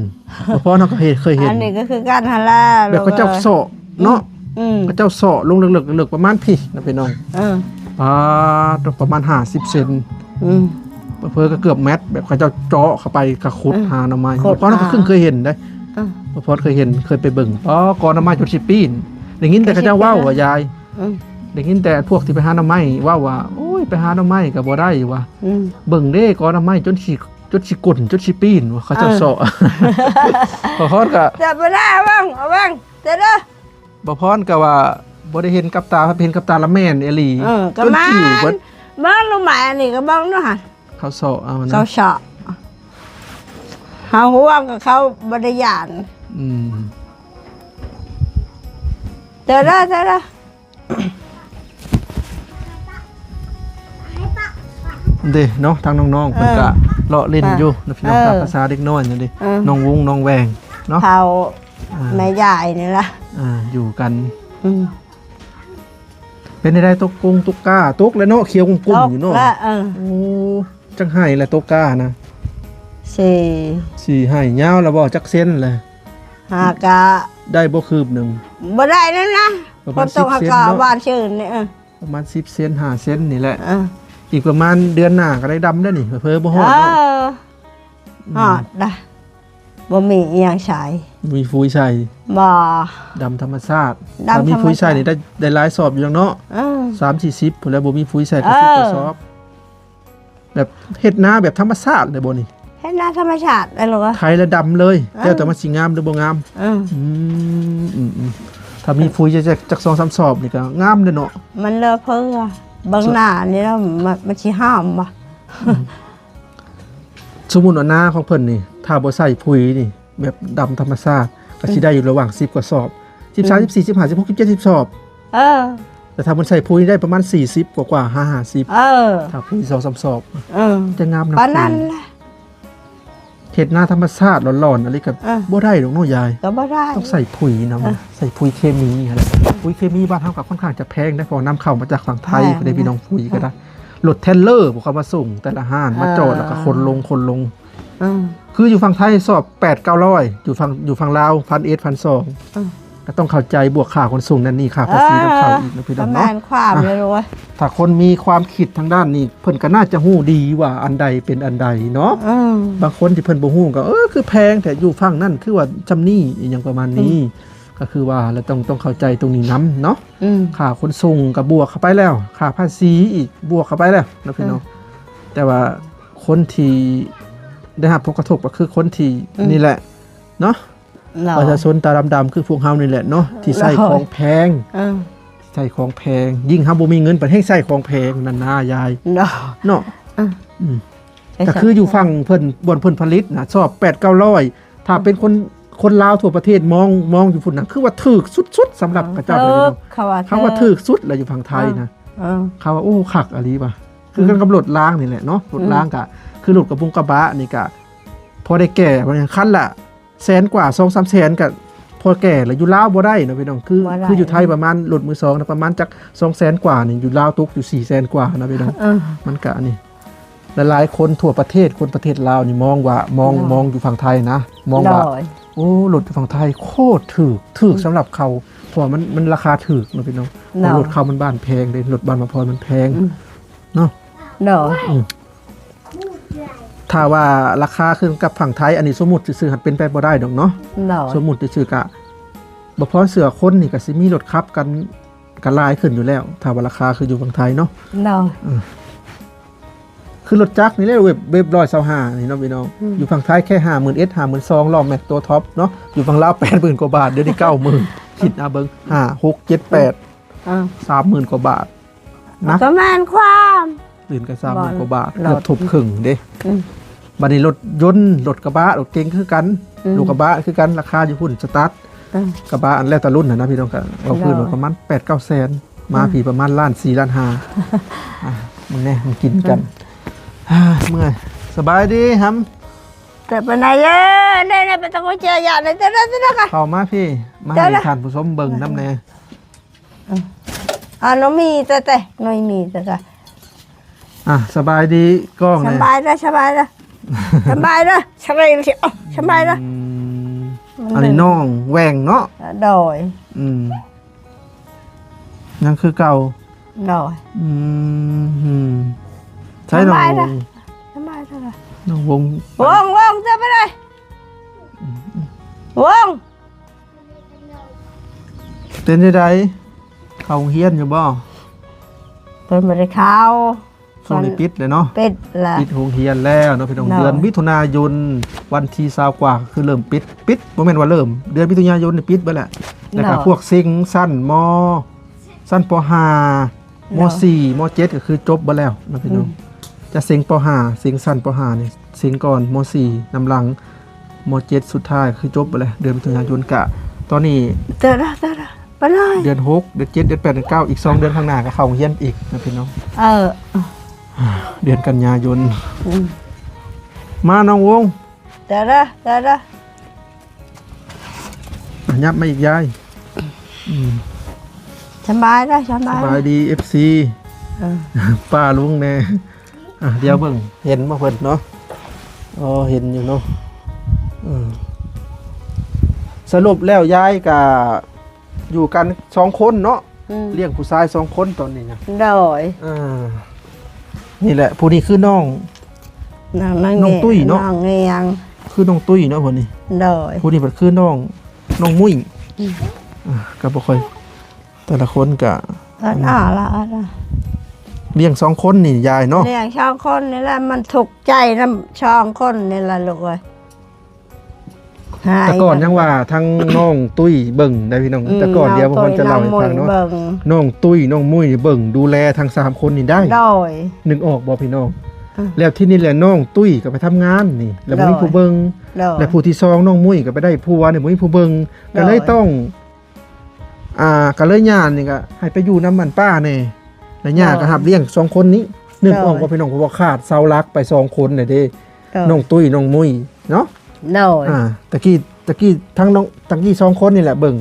ປະພອນເຮົາກໍເຫັນ ເຄີຍເຫັນ ອັນນີ້ກໍຄືກັນຫັ້ນແຫຼະ ແບບເຂົາເຈົ້າເຊາະເນາະ ອືມ ເຂົາເຈົ້າເຊາະລົງເລິກໆ ເລິກປະມານພີ້ນະພີ່ນ້ອງ. ເອີ ປາດ ປະມານຫ້າສິບເຊັນ ອືມ ເຜີໆກໍເກືອບແມັດ ແບບເຂົາເຈົ້າເຈາະເຂົ້າໄປກໍຂຸດ ເອີ ຫາໜໍ່ໄມ້. ຂຸດ ປະພອນກໍ ຫາ ເຄີຍເຫັນເດ້ ເອີ ປະພອນເຄີຍເຫັນ ເຄີຍໄປເບິ່ງ ອໍ ກໍໜໍ່ໄມ້ຈົນຊິປີ້ນ. ໄດ້ຍິນແຕ່ເຂົາເຈົ້າເວົ້າວ່າ ຍາຍ ອືມ ໄດ້ຍິນແຕ່ພວກທີ່ໄປຫາໜໍ່ໄມ້ເວົ້າວ່າ ໂອ້ຍ ໄປຫາໜໍ່ໄມ້ກໍບໍ່ໄດ້ວ່າ ອືມ ເບິ່ງເດ້ ກໍໜໍ່ໄມ້ຈົນຊິ ຈົນຊິກົ້ນ ຈົນຊິປີນວ່າ ເຂົາເຈົ້າ ເອີ ເຊາະ ຂໍຮອດກໍ ຈະໄປໄດ້ເບິ່ງ ເອົາເບິ່ງເດີ ບໍ່ພອນກໍວ່າບໍ່ໄດ້ເຫັນກັບຕາ ເຫັນກັບຕາລະແມ່ນອີ່ຫຼີ ເອີ ກໍ ຈົນຈິ້ວເບິດ ເບິ່ງໜໍ່ໄມ້ອັນນີ້ກໍເບິ່ງດູຫັ້ນ ເຂົາເຊາະເອົານະ ເຂົາເຊາະ ເຮົາຫ່ວງກັບເຂົາບໍ່ໄດ້ຢ້ານ ອືມ ເດີ ເດີ ເດີ ເດີ ເດ້ເນາະ ທາງນ້ອງໆ ເອີ ເພິ່ນກະເລາະຫຼິ້ນຢູ່ ເອີ ເນາະ ພີ່ນ້ອງ ເອີ ຕາມພາສາເດັກນ້ອຍນີ້ເດ້ ເອີ ນ້ອງວົງ ນ້ອງແວງເນາະ ເຖົ້າ ອ່າ ແມ່ຍາຍນີ້ລະ ອ່າ ຢູ່ກັນ ອືມ ເປັນໃດ ຕົກກົງຕົກກ້າ ຕົກແລ້ວເນາະ ຂຽວກຸ້ມໆຢູ່ເນາະ ຕົກແລ້ວ ເອີ ໂອ້ ຈັກໄຮ່ແລ້ວຕົກກ້ານະ ສີ່ ສີ່ໄຮ່ ຍາວແລ້ວບໍ່ ຈັກເຊັນແລ້ວ ຫາກະ ໄດ້ບໍ່ຄືບໜຶ່ງ ບໍ່ໄດ້ນັ້ນນະ ປະມານສິບເຊັນເນາະ ຫວານຊື່ນນີ້ ເອີ ປະມານສິບເຊັນ ຫ້າເຊັນນີ້ແຫຼະ ເອີ ອີກປະມານເດືອນໜ້າກໍໄດ້ດຳແລ້ວນີ້ ເຜີໆບໍ່ຮອດເນາະ ເອີ ອືມ ຮອດດະ ບໍ່ມີອີ່ຫຍັງໃສ່ ບໍ່ມີຝຸ່ນໃສ່ ບໍ່ ດຳທຳມະຊາດ ດຳ ຖ້າມີຝຸ່ນໃສ່ນີ້ໄດ້ ໄດ້ຫຼາຍສອບຢູ່ດອກເນາະ ເອີ ສາມສີ່ສິບພຸ້ນແຫຼະ ບໍ່ມີຝຸ່ນໃສ່ກໍ ເອີ ສິບກວ່າສອບ ແບບເຮັດນາແບບທຳມະຊາດເລີຍບໍ່ນີ້ ເຮັດນາທຳມະຊາດເລີຍລູກ ໄຖແລ້ວດຳເລີຍ ເອີ ແລ້ວແຕ່ມັນຊິງາມຫຼືບໍ່ງາມ ເອີ ອືມ ອືມໆ ຖ້າມີຝຸ່ນຈັກ ຈັກສອງສາມສອບນີ້ກໍງາມເດ້ເນາະ ມັນເລີເພີ ເບິ່ງໜ້ານີ້ແລ້ວ ມັນ ມັນຊິຫາມບໍ່ ອືມ ສົມມຸດວ່ານາຂອງເພິ່ນນີ້ ຖ້າບໍ່ໃສ່ປຸ໋ຍນີ້ ແບບດຳທຳມະຊາດ ກໍຊິໄດ້ຢູ່ລະຫວ່າງສິບກວ່າສອບ ສິບສາມ ອືມ ສິບສີ່ ສິບຫ້າ ສິບຫົກ ສິບເຈັດ ສິບສອບ ເອີ ແຕ່ຖ້າມັນໃສ່ປຸ໋ຍໄດ້ປະມານສີ່ສິບກວ່າໆ ຫ້າສິບ ເອີ ຖ້າປຸ໋ຍສອງສາມສອບ ເອີ ຈະງາມນຳ ປານນັ້ນແຫຼະ ເຮັດນາທຳມະຊາດຫຼອນໆ ອັນນີ້ກໍ ເອີ ບໍ່ໄດ້ດອກເນາະຍາຍ ກໍບໍ່ໄດ້ ຕ້ອງໃສ່ປຸ໋ຍນຳ ເອີ ໃສ່ປຸ໋ຍເຄມີຫັ້ນແຫຼະ ປຸ໋ຍເຄມີບ້ານເຮົາກໍຄ່ອນຂ້າງຈະແພງເດ້ ເພາະວ່ານຳເຂົ້າມາຈາກຝັ່ງໄທ ແພງ ພຸ້ນເດ້ ພີ່ນ້ອງ ປຸ໋ຍກໍໄດ້ ເອີ ລົດເທລເລີພວກເຂົາມາສົ່ງແຕ່ລະຮ້ານ ເອີ ມາຈອດແລ້ວກໍຂົນລົງ ຂົນລົງ ເອີ ຄືຢູ່ຝັ່ງໄທສອບແປດເກົ້າຮ້ອຍ ຢູ່ຝັ່ງ ຢູ່ຝັ່ງລາວພັນເອັດ ພັນສອງ ເອີ ກໍຕ້ອງເຂົ້າໃຈບວກຄ່າຂົນສົ່ງນັ້ນນີ້ ຄ່າພາສີນຳເຂົ້າອີກນະພີ່ນ້ອງເນາະ ແມ່ນຄວາມເລີຍເວີຍ ຖ້າຄົນມີຄວາມຄິດທາງດ້ານນີ້ ເພິ່ນກໍໜ້າຈະຮູ້ດີວ່າອັນໃດເປັນອັນໃດເນາະ ເອີ ບາງຄົນທີ່ເພິ່ນບໍ່ຮູ້ກໍ ເອີ ຄືແພງແທ້ ຢູ່ຝັ່ງນັ້ນຄືວ່າຊ່ຳນີ້ ອີ່ຫຍັງປະມານນີ້ ອືມ ກໍຄືວ່າລະຕ້ອງ ຕ້ອງເຂົ້າໃຈຕົງນີ້ນຳເນາະ ອືມ ຄ່າຂົນສົ່ງກໍບວກເຂົ້າໄປແລ້ວ ຄ່າພາສີອີກບວກເຂົ້າໄປແລ້ວເນາະ ເອີ ພີ່ນ້ອງ ແຕ່ວ່າຄົນທີ່ໄດ້ຮັບຜົນກະທົບກໍຄືຄົນທີ່ ອືມ ນີ້ແຫຼະເນາະ ເນາະ ປະຊາຊົນຕາດຳໆ ຄືພວກເຮົານີ້ແຫຼະເນາະ ທີ່ໃຊ້ ເນາະ ຂອງແພງ ເອີ ໃຊ້ຂອງແພງ ຍິ່ງເຮົາບໍ່ມີເງິນ ປານແຮ່ງໃຊ້ຂອງແພງນັ້ນນາຍາຍ ເນາະ ເນາະ ເອີ ອືມ ກໍຄືຢູ່ຝັ່ງເພິ່ນ ບ່ອນເພິ່ນຜະລິດນະ ຊອບແປດເກົ້າຮ້ອຍ ຖ້າເປັນຄົນ ຄົນລາວທົ່ວປະເທດມອງ ມອງຢູ່ພຸ້ນນະ ຄືວ່າຖືກສຸດໆ ສຳລັບເຂົາເຈົ້າເລີຍເນາະ ເຂົາວ່າຖືກສຸດແລ້ວຢູ່ຝັ່ງໄທນະ ເອີ ເຂົາວ່າ ໂອ້ ຄັກອີ່ຫຼີວ່າ ຄືກັນກັບລົດລາງນີ້ແຫຼະເນາະ ລົດລາງ ອືມ ກະຄືລົດກະບົງກະບະນີ້ກະພໍໄດ້ແກ່ ຄັນລະ ແສນກວ່າ ສອງສາມແສນ ກໍພໍແກ່ລະ ຢູ່ລາວບໍ່ໄດ້ເນາະພີ່ນ້ອງ ຄື ບໍ່ໄດ້ ຄືຢູ່ໄທປະມານລົດມືສອງນະ ປະມານຈັກສອງແສນກວ່ານີ້ ຢູ່ລາວຕົກຢູ່ສີ່ແສນກວ່ານະພີ່ນ້ອງ ເອີ ມັນກະອັນນີ້ ຫຼາຍໆຄົນທົ່ວປະເທດ ຄົນປະເທດລາວນີ້ມອງວ່າ ມອງ ເນາະ ມອງຢູ່ຝັ່ງໄທນະ ມອງວ່າ ໂອ້ ລົດຢູ່ຝັ່ງໄທໂຄດຖືກ ຖືກສຳລັບເຂົາ ເພາະວ່າມັນ ມັນລາຄາຖືກເນາະພີ່ນ້ອງ ເພາະລົດເຂົາມັນບ້ານແພງເດ້ ລົດບ້ານມະພອນມັນແພງ ອືມ ເນາະ ໂດຍ ອືມ ຖ້າວ່າລາຄາຄືກັບຝັ່ງໄທ ອັນນີ້ສົມມຸດຊື່ໆ ຫາກເປັນໄປບໍ່ໄດ້ດອກເນາະ ໂດຍ ສົມມຸດຊື່ໆ ກະບໍ່ພໍເຊື່ອ ຄົນນີ້ກະຊິມີລົດຂັບກັນ ກະຫຼາຍຂຶ້ນຢູ່ແລ້ວ ຖ້າວ່າລາຄາຄືຢູ່ຝັ່ງໄທເນາະ ໂດຍ ອືມ ຄືລົດຈັກນີ້ແຫຼະ ເວັບ ເວັບຮ້ອຍຊາວຫ້ານີ້ເນາະພີ່ນ້ອງ ອືມ ຢູ່ຝັ່ງໄທແຄ່ຫ້າໝື່ນເອັດ ຫ້າໝື່ນສອງ ລ້ອແມັກຕົວທັອບເນາະ ຢູ່ຝັ່ງລາວແປດໝື່ນກວ່າບາດ ດຽວນີ້ເກົ້າໝື່ນ ຄິດເອົາເບິ່ງ ຫ້າ ຫົກ ເຈັດ ແປດ ອ່າ ສາມໝື່ນກວ່າບາດ ນະ ກໍແມ່ນຄວາມ ຕື່ນກັນສາມໝື່ນກວ່າບາດ ເກືອບທົບເຄິ່ງເດ້ ອືມ ບັດນີ້ລົດຍົນ ລົດກະບະ ລົດເກັງຄືກັນ ອືມ ລົດກະບະຄືກັນ ລາຄາຢູ່ພຸ້ນ ສະຕາດ ເອີ ກະບະ ອັນແລ້ວແຕ່ລຸ້ນຫັ້ນນະພີ່ນ້ອງ ກະເວົ້າພື້ນວ່າປະມານແປດເກົ້າແສນ ມາ ອືມ ພີ້ປະມານລ້ານສີ່ ລ້ານຫ້າ ອ່າ ເບິ່ງແດ່ ມາກິນກັນ ອືມ ອ່າ ເມື່ອຍ ສະບາຍດີຫຳ ແຕ່ປານໃດເອີ ໄດ້ ໄດ້ ໄປຕະໂກນເຈຍາ ໄດ້ ໄດ້ ໄດ້ ໄດ້ ເຂົ້າມາພີ້ ມາໃຫ້ທ່ານຜູ້ຊົມເບິ່ງນຳແດ່ ເອີ ອ່າ ນ້ອງມີແຕ່ ແຕ່ ນ້ອງມີແຕ່ ແຕ່ ອ່າ ສະບາຍດີກ້ອງແດ່ ສະບາຍເດີ ສະບາຍເດີ ສະບາຍເດີ ສະບາຍເດີ ອືມ ອັນນີ້ນ້ອງແຫວ່ງເນາະ ໂດຍ ອືມ ຍັງຄືເກົ່າ ໂດຍ ອືມ ໃສນ້ອງວົງ ສະບາຍເດີ ນ້ອງວົງ ວົງ ວົງ ເດີໄປເລີຍ ອືມ ວົງ ເປັນຈັ່ງໃດ ເຂົ້າໂຮງຮຽນຢູ່ບໍ່? ເພິ່ນບໍ່ໄດ້ເຂົ້າ ຊ່ວງນີ້ປິດແລ້ວເນາະ ປິດລະ ປິດໂຮງຮຽນແລ້ວເນາະພີ່ນ້ອງ. ເດືອນມິຖຸນາຍົນ ວັນທີຊາວກວ່າ ຄືເລີ່ມປິດ ປິດ ບໍ່ແມ່ນວ່າເລີ່ມ ເດືອນມິຖຸນາຍົນນີ້ປິດເບິດແຫຼະ. ແລ້ວກໍພວກເສັງຊັ້ນ ມ ຊັ້ນ ປໍຫ້າ ມໍສີ່ ມໍເຈັດ ກໍຄືຈົບເບິດແລ້ວເນາະພີ່ນ້ອງ. ຈະເສັງ ປໍຫ້າ ເສັງຊັ້ນ ປໍຫ້າ ນີ້ເສັງກ່ອນ ມໍສີ່ ນຳຫຼັງ ມໍເຈັດ ສຸດທ້າຍ ຄືຈົບເບິດແລ້ວ. ເດືອນມິຖຸນາຍົນກະ ຕອນນີ້ ເດືອນຫົກ ເດືອນເຈັດ ເດືອນແປດ ເດືອນເກົ້າ ອີກສອງເດືອນຂ້າງໜ້າກໍເຂົ້າໂຮງຮຽນອີກນະພີ່ນ້ອງ. ເອີ ເດືອນກັນຍາຍົນ ມານ້ອງວົງ ເດີ ເດີ ເດີ ອ່ະ ຫຍັບມາອີກຍາຍ. ອືມ ສະບາຍເດີ ສະບາຍ ສະບາຍດີ ເອັຟຊີ ເອີ ປ້າລຸງແດ່. ອ່ະ ດຽວເບິ່ງ ເຫັນບໍ່ເພິ່ນເນາະ? ອໍ ເຫັນຢູ່ເນາະ. ເອີ ສະຫຼຸບແລ້ວຍາຍກະຢູ່ກັນສອງຄົນເນາະ? ອືມ ລ້ຽງຜູ້ຊາຍສອງຄົນຕອນນີ້ນະ. ໂດຍ ອ່າ ນີ້ແຫຼະ ຜູ້ນີ້ຄືນ້ອງ ນ້ອງ ນ້ອງຕຸ້ຍເນາະ? ນ້ອງອີຫຍັງ? ຄືນ້ອງຕຸ້ຍເນາະຜູ້ນີ້. ໂດຍ ຜູ້ນີ້ເພິ່ນຄືນ້ອງ ນ້ອງມຸ້ຍ. ອືມ ອ່າ ກໍບໍ່ຄ່ອຍ ແຕ່ລະຄົນກະ ອັນນັ້ນລະ ອັນນັ້ນ ລ້ຽງສອງຄົນນີ້ຍາຍເນາະ? ລ້ຽງສອງຄົນນີ້ແຫຼະ ມັນທຸກໃຈນຳສອງຄົນນີ້ລະລູກເອີຍ. ແຕ່ກ່ອນຍັງວ່າທັງນ້ອງຕຸ້ຍເບິ່ງໄດ໋ພີ່ນ້ອງ. ອືມ ແຕ່ກ່ອນ ດຽວເພິ່ນຈະເລົ່າໃຫ້ຟັງເນາະ. ນ້ອງຕຸ້ຍ ນ້ອງມຸ້ຍເບິ່ງ ດູແລທັງສາມຄົນນີ້ໄດ້. ໂດຍ ນຶກອອກບໍ່ພີ່ນ້ອງ? ອືມ ແລ້ວທີນີ້ແຫຼະ ນ້ອງຕຸ້ຍກໍໄປທຳງານນີ້ ແລ້ວບໍ່ມີຜູ້ເບິ່ງ. ໂດຍ ແລ້ວຜູ້ທີສອງ ນ້ອງມຸ້ຍກໍໄປໄດ້ຜົວນີ້ ບໍ່ມີຜູ້ເບິ່ງ. ໂດຍ ກໍເລີຍຕ້ອງ ອ່າ ກໍເລີຍຍ່ານີ້ກໍໃຫ້ໄປຢູ່ນຳອັນປ້າແດ່ ແລ້ວຍ່າກໍຮັບລ້ຽງສອງຄົນນີ້. ນຶກອອກບໍ່ພີ່ນ້ອງ? ເພາະວ່າຂາດເສົາຫຼັກໄປສອງຄົນແລ້ວເດ້ ນ້ອງຕຸ້ຍ ນ້ອງມຸ້ຍເນາະ. ໂດຍ ອ່າ ຕະກີ້ ຕະກີ້ທັງນ້ອງ ຕະກີ້ສອງຄົນນີ້ແຫຼະເບິ່ງ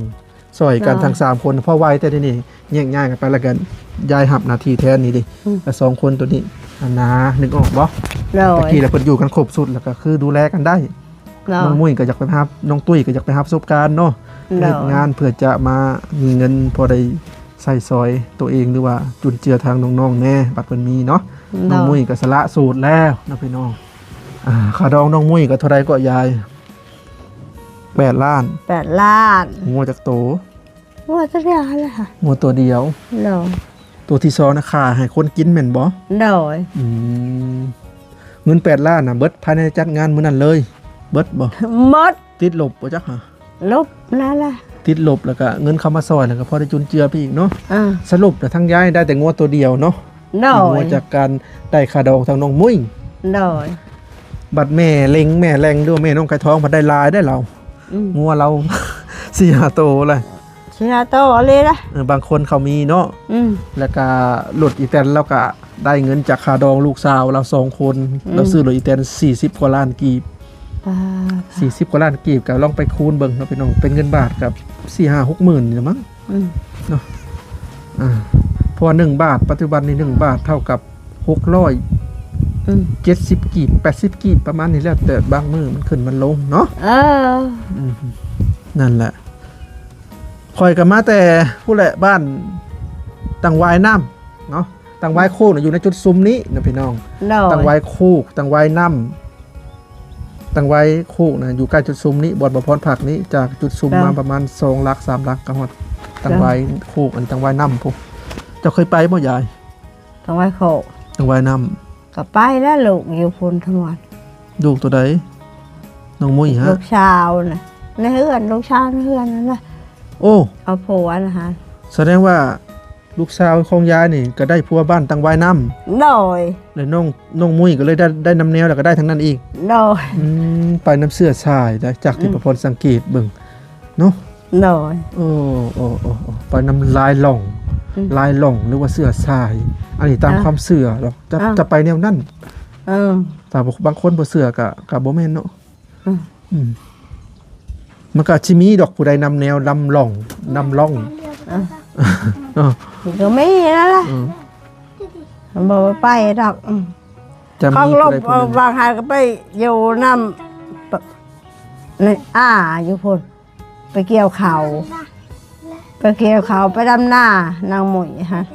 ຊ່ອຍກັນທັງສາມຄົນ ພໍໄວ ແຕ່ດຽວນີ້ແຍກຍ້າຍກັນໄປ ແລ້ວກໍຍາຍຮັບໜ້າທີ່ແທນນີ້ເດ້. ອືມ ແລ້ວສອງຄົນໂຕນີ້ ອັນນາ ນຶກອອກບໍ່? ໂດຍ ຕະກີ້ລະເພິ່ນຢູ່ກັນຄົບຊຸດ ແລ້ວກໍຄືດູແລກັນໄດ້. ນ້ອງມຸ້ຍກໍຢາກໄປຮັບ ນ້ອງຕຸ້ຍກໍຢາກໄປຮັບປະສົບການເນາະ ເຮັດງານເພື່ອຈະມາມີເງິນພໍໄດ້ໃຊ້ສອຍໂຕເອງ ຫຼືວ່າຈຸນເຈືອທາງນ້ອງໆແດ່ ບັດເພິ່ນມີເນາະ. ນ້ອງມຸ້ຍກໍສະຫຼະໂສດແລ້ວເນາະພີ່ນ້ອງ. ອ່າ ຄ່າດອງນ້ອງມຸ້ຍກໍເທົ່າໃດເກາະຍາຍ? ແປດລ້ານ. ແປດລ້ານ. ງົວຈັກໂຕ? ງົວຕົວດຽວຫັ້ນແຫຼະ. ງົວຕົວດຽວ. ໂດຍ. ຕົວທີສອງນະ ຂາຍໃຫ້ຄົນກິນແມ່ນບໍ່? ໂດຍ. ອືມ ເງິນແປດລ້ານນະ ເບິດພາຍໃນຈັດງານມື້ນັ້ນເລີຍ ເບິດບໍ່? ໝົດ. ຕິດລົບບໍ່ຈັກຫາ? ລົບນັ້ນລະ ຕິດລົບ ແລ້ວກະເງິນເຂົ້າມາຊ່ອຍ ແລ້ວກະພໍໄດ້ຈຸນເຈືອໄປອີກເນາະ. ອ່າ ສະຫຼຸບລະທາງຍາຍໄດ້ແຕ່ງົວຕົວດຽວເນາະ. ໂດຍ. ງົວຈາກການໄດ້ຄ່າດອງທາງນ້ອງມຸ້ຍ. ໂດຍ. ບັດແມ່ເລັງ ແມ່ແລງ ຫຼືວ່າແມ່ນ້ອງໄກ່ທອງ ພັດໄດ້ຫຼາຍໄດ໋ລາວ. ອືມ ງົວລາວສີ່ຫ້າໂຕລະ ສີ່ຫ້າໂຕອີ່ຫຼີລະ. ເອີ ບາງຄົນເຂົາມີເນາະ. ອືມ ແລ້ວກະລົດອີແຕນລາວກະໄດ້ເງິນຈາກຄ່າດອງລູກສາວລາວສອງຄົນ. ອືມ ລາວຊື້ລົດອີແຕນສີ່ສິບກວ່າລ້ານກີບ. ປາດ ສີ່ສິບກວ່າລ້ານກີບ ກະລອງໄປຄູນເບິ່ງເນາະພີ່ນ້ອງ ເປັນເງິນບາດກະສີ່ຫ້າຫົກໝື່ນນີ້ລະມັ້ງ. ອືມ ເນາະ. ອ່າ ເພາະວ່າໜຶ່ງບາດ ປັດຈຸບັນນີ້ໜຶ່ງບາດເທົ່າກັບ ຫົກຮ້ອຍ ອືມ ເຈັດສິບກີບ ແປດສິບກີບ ປະມານນີ້ ແລ້ວແຕ່ບາງມື້ມັນຂຶ້ນມັນລົງເນາະ. ເອີ ອືມ ນັ້ນແຫຼະ ຂ້ອຍກໍມາແຕ່ພຸ້ນແຫຼະ ບ້ານຕັງຫວາຍນ້ຳເນາະ. ຕັງຫວາຍໂຄກນະຢູ່ໃນຈຸດຊຸມນີ້ນະພີ່ນ້ອງ. ໂດຍ. ຕັງຫວາຍໂຄກ ຕັງຫວາຍນ້ຳ ຕັງຫວາຍໂຄກນະຢູ່ໃກ້ຈຸດຊຸມນີ້ ບ່ອນບ່າວພອນພັກນີ້ ຈາກຈຸດຊຸມມາປະມານສອງຫຼັກສາມຫຼັກກໍຮອດຕັງຫວາຍໂຄກ. ອັນນີ້ຕັງຫວາຍນ້ຳພຸ້ນ. ເຈົ້າເຄີຍໄປບໍ່ຍາຍ? ຕັງຫວາຍໂຄກ ຕັງຫວາຍນ້ຳ. ກໍໄປແລ້ວ ລູກຢູ່ພຸ້ນທັງໝົດ. ລູກໂຕໃດ? ນ້ອງມຸ້ຍຫະ? ລູກສາວນະ ໃນເຮືອນ ລູກສາວໃນເຮືອນນັ້ນລະ. ໂອ້ ເອົາຜົວນະຫະ. ສະແດງວ່າລູກສາວຂອງຍາຍນີ້ກໍໄດ້ຜົວບ້ານຕັງຫວາຍນ້ຳ. ໂດຍ. ແລ້ວນ້ອງ ນ້ອງມຸ້ຍກໍເລີຍໄດ້ ໄດ້ນຳແນວ ແລ້ວກໍໄດ້ທາງນັ້ນອີກ. ໂດຍ. ອືມ ໄປນຳເຊື້ອສາຍໄດ໋ ຈາກທີ່ ອືມ ປະພອນສັງເກດເບິ່ງເນາະ. ໂດຍ. ໂອ້ ໂອ້ ໂອ້ ໂອ້ ໄປນຳລາຍລ່ອງ ອືມ ລາຍລ່ອງ ຫຼືວ່າເຊື້ອສາຍ ອັນນີ້ຕາມ ອ່າ ຄວາມເຊື່ອເນາະ. ຈະ ອ່າ ຈະໄປແນວນັ້ນ. ເອີ ຖ້າບາງຄົນບໍ່ເຊື່ອກໍ ກໍບໍ່ແມ່ນເນາະ. ອືມ ອືມ ມັນກໍຊິມີດອກ ຜູ້ໃດນຳແນວ ນຳລ່ອງ ນຳລ່ອງ. ເອີ ເນາະ ກໍມີນັ້ນລະ. ອືມ ບໍ່ໄປດອກ. ອືມ ຈະມີຜູ້ໃດຜູ້ໜຶ່ງ ບາງຫາກໍໄປຢູ່ນຳ ນີ້ ອາ ຢູ່ພຸ້ນ. ໄປກ່ຽວເຂົ້າ ໄປກ່ຽວເຂົ້າ ໄປດຳນາ ນາງມຸ້ຍຫັ້ນ.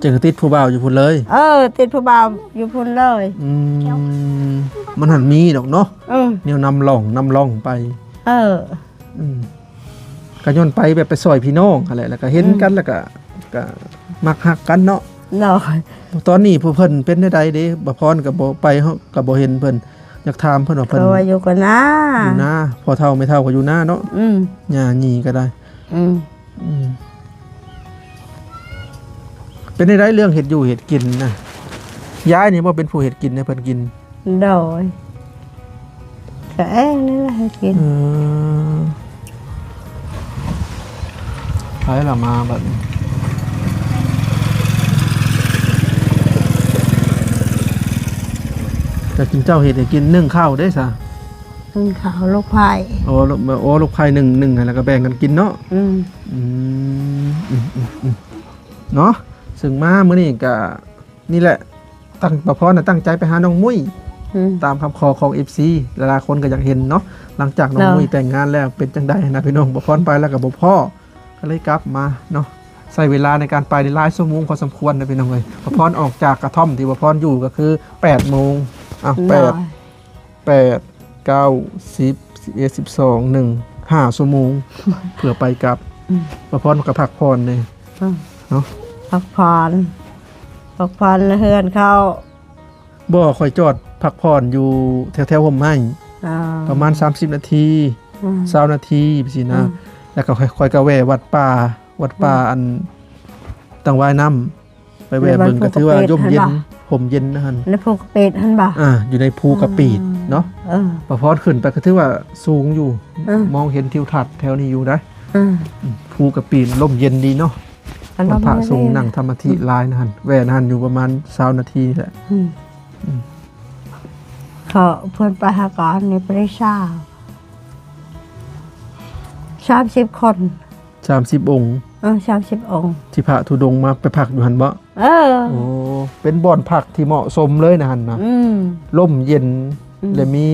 ຈຶ່ງຕິດຜູ້ບ່າວຢູ່ພຸ້ນເລີຍ? ເອີ ຕິດຜູ້ບ່າວຢູ່ພຸ້ນເລີຍ. ອືມ ມັນຫັ້ນມີດອກເນາະ. ເອີ ແນວນຳລ່ອງ ນຳລ່ອງໄປ. ເອີ ອືມ ກໍຍ້ອນໄປແບບໄປຊ່ອຍພີ່ນ້ອງຫັ້ນແຫຼະ ແລ້ວກໍເຫັນກັນ ອືມ ແລ້ວກໍ ກໍມັກຮັກກັນເນາະ. ໂດຍ ຕອນນີ້ຜູ້ເພິ່ນເປັນແນວໃດເດ? ບ່າວພອນກໍບໍ່ໄປ ເຮົາກໍບໍ່ເຫັນເພິ່ນ ຢາກຖາມເພິ່ນວ່າເພິ່ນ ເພິ່ນວ່າຢູ່ກັບນ້າ ຢູ່ນາ ພໍ່ເຖົ້າແມ່ເຖົ້າກໍຢູ່ນາເນາະ ອືມ ຍ່າຍີ່ກໍໄດ້ ອືມ ອືມ ເປັນແນວໃດເລື່ອງເຮັດຢູ່ເຮັດກິນນະ? ຍາຍນີ້ບໍ່ເປັນຜູ້ເຮັດກິນໃຫ້ເພິ່ນກິນ? ໂດຍ ກະເອງນີ້ແຫຼະເຮັດກິນ ເອີ ໃຜລະມາບັດນີ້? ກະກິນ ເຈົ້າເຮັດໃຫ້ກິນ ໜຶ້ງເຂົ້າເດ້ຊະ? ໜຶ້ງເຂົ້າ ລູກໄຜ່ ໂອ້ ລູກ ໂອ້ ລູກໄຜ່ໜຶ້ງ ໜຶ້ງໃຫ້ ແລ້ວກະແບ່ງກັນກິນເນາະ ອືມ ອືມ ອືມ ອືມ ເນາະ ເຊິ່ງມາມື້ນີ້ກະ ນີ້ແຫຼະ ຕັ້ງ ປະພອນນະຕັ້ງໃຈໄປຫານ້ອງມຸ້ຍ ອືມ ຕາມຄຳຂໍຂອງເອັຟຊີ ຫຼາຍໆຄົນກໍຢາກເຫັນເນາະ ຫຼັງຈາກນ້ອງມຸ້ຍແຕ່ງງານແລ້ວເປັນຈັ່ງໃດນະພີ່ນ້ອງ ປະພອນໄປແລ້ວກໍບໍ່ພໍ້ ກໍເລີຍກັບມາເນາະ ໃຊ້ເວລາໃນການໄປໄດ້ຫຼາຍຊົ່ວໂມງພໍສົມຄວນນະພີ່ນ້ອງເອີຍ ປະພອນອອກຈາກກະທ່ອມທີ່ປະພອນຢູ່ກໍຄືແປດໂມງ ອ້າວ ແປດ ແປດ ເກົ້າ ສິບ ສິບເອັດ ສິບສອງ ໜຶ່ງ ຫ້າຊົ່ວໂມງ ເພື່ອໄປກັບ ອືມ ປະພອນກໍພັກຜ່ອນເດ້ ອືມ ເນາະ ພັກຜ່ອນ ພັກຜ່ອນໃນເຮືອນເຂົາ ບໍ່ ຂ້ອຍຈອດພັກຜ່ອນຢູ່ແຖວໆຮົ່ມໄມ້ ອາ ປະມານສາມສິບນາທີ ອືມ ຊາວນາທີຊີ້ນະ ອືມ ແລ້ວກໍຂ້ອຍ ຂ້ອຍກໍແວ່ວັດປ່າ ວັດປ່າ ອືມ ອັນ ຕັງຫວາຍນ້ຳ ໄປແວ່ເບິ່ງ ໃນວັດ ກໍຖືວ່າຮົ່ມເຢັນ ພູກະປີດຫັ້ນບໍ່? ຮົ່ມເຢັນຫັ້ນ ໃນພູກະປີດຫັ້ນບໍ່? ອ່າ ຢູ່ໃນພູກະປີດ ອືມ ເນາະ ເອີ ປະພອນຂຶ້ນໄປກໍຖືວ່າສູງຢູ່ ເອີ ມອງເຫັນທິວທັດແຖວນີ້ຢູ່ໄດ໋ ອືມ ອືມ ພູກະປີດ ລົມເຢັນດີເນາະ ອັນ ວັນພະສົງ ລົມເຢັນດີ ນັ່ງທຳມະທິ ອືມ ຫຼາຍນະຫັ້ນ ແວ່ນະຫັ້ນຢູ່ປະມານຊາວນາທີແຫຼະ ອືມ ອືມ ເຂົາ ເພິ່ນໄປຫາການໃນປະເທດລາວ ສາມສິບຄົນ ສາມສິບອົງ ເອີ ສາມສິບອົງ ທີ່ພະທຸດົງມາໄປພັກຢູ່ຫັ້ນບໍ່? ເອີ ໂອ້ ເປັນບ່ອນພັກທີ່ເໝາະສົມເລີຍນະຫັ້ນນະ ອືມ ລົມເຢັນ ອືມ ແລະ ມີ